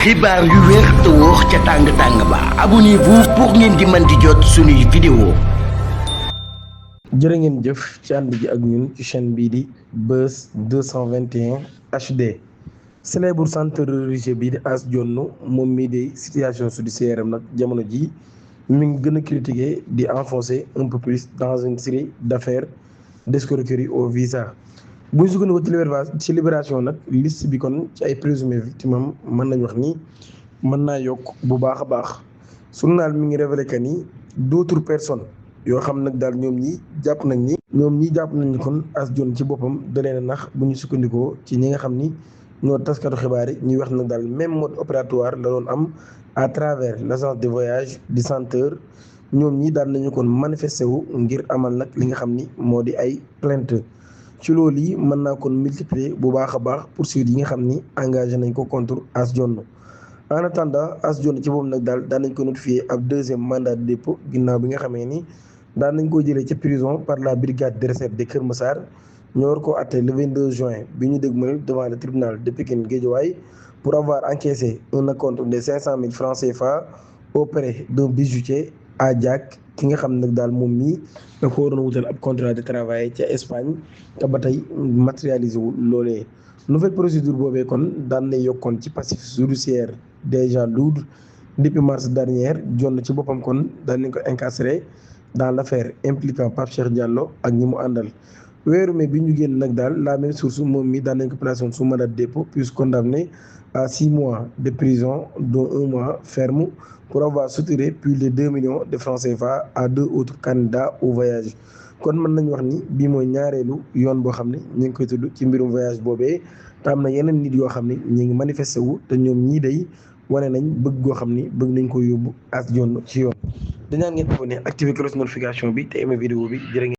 xibaar yu wér te wóor ca tàng-tàng ba abonnez-vous pour ngeen di mën di jot suñuy vidéo. jërë ngeen jëf ci ànd gi ak ñun ci chaîne bii di Buzz 221 HD. célèbre chanteur religieux bii di As Dione moom mii de situation judiciaire am nag jamono ji mi ngi gën a critiquer di enfoncer un peu plus dans une série d'affaires d'escroquerie au visa. bu ñu sukkandikoo ci libération nag liste bi kon ci ay présumé victimes am mën nañ wax ni mën naa yokk bu baax a baax. journal mi ngi révélé que ni d'autres personnes yoo xam nag daal ñoom ñi jàpp nañ ni kon As Dione ci boppam da leen a nax bu ñu sukkandikoo ci ñi nga xam ni ñoo taskatu xibaar yi ñuy wax nag daal même mode opératoire la doon am à travers l'agence de voyage du chanteur. ñoom ñi daal nañu kon manifesté wu ngir amal nag li nga xam ni moo di ay plainte. ci loolu yi mën naa kon multiplier bu baax a baax poursuites yi nga xam ni engagé nañ ko contre As Dione. en attendant As Dione ci boobu nag daal daan nañ ko notifié ab deuxième mandat de dépôt ginnaaw bi nga xamee ni daan nañ ko jëlee ca prison par la brigade de recherche de Kër Massar. ñoo war koo atte le 22 juin bi ñu dégmal devant le tribunal de Pikine Guédiawaye pour avoir encaissé un acompte de 500 000 francs CFA auprès d'un bijoutier à Diack. ki nga xam nag daal moom mii da ko waroon wutal ab contrat de travail ca Espagne te ba tey matérialisé wu loolee. nouvelle procédure boobee kon daan na yokkoon ci passif judiciaire déjà lourd depuis mars dernier. Dione ci boppam kon daan nañ ko incarcéré dans l'affaire impliquant Pape Cheikh Diallo ak ñi mu àndal. weeru mai bi ñu génn nag daal la même source moom mi daan nañ ko placé sous mandat de dépôt puis condamné à 6 mois de prison dont 1 mois ferme pour avoir soutiré plus de 2 millions de francs CFA à 2 autres candidats au voyage. kon mën nañu wax ni bii mooy ñaareelu yoon boo xam ne ñu ngi koy tudd ci mbirum voyage boobee te am na yeneen nit yoo xam ne ñu ngi manifesté wu te ñoom ñii day wane nañ bëgg goo xam ni bëgg nañ ko yóbbu As Dione ci yoon. dañaa ngeen abonné activé cloche notification bi te aimé vidéo bi jërë ngeen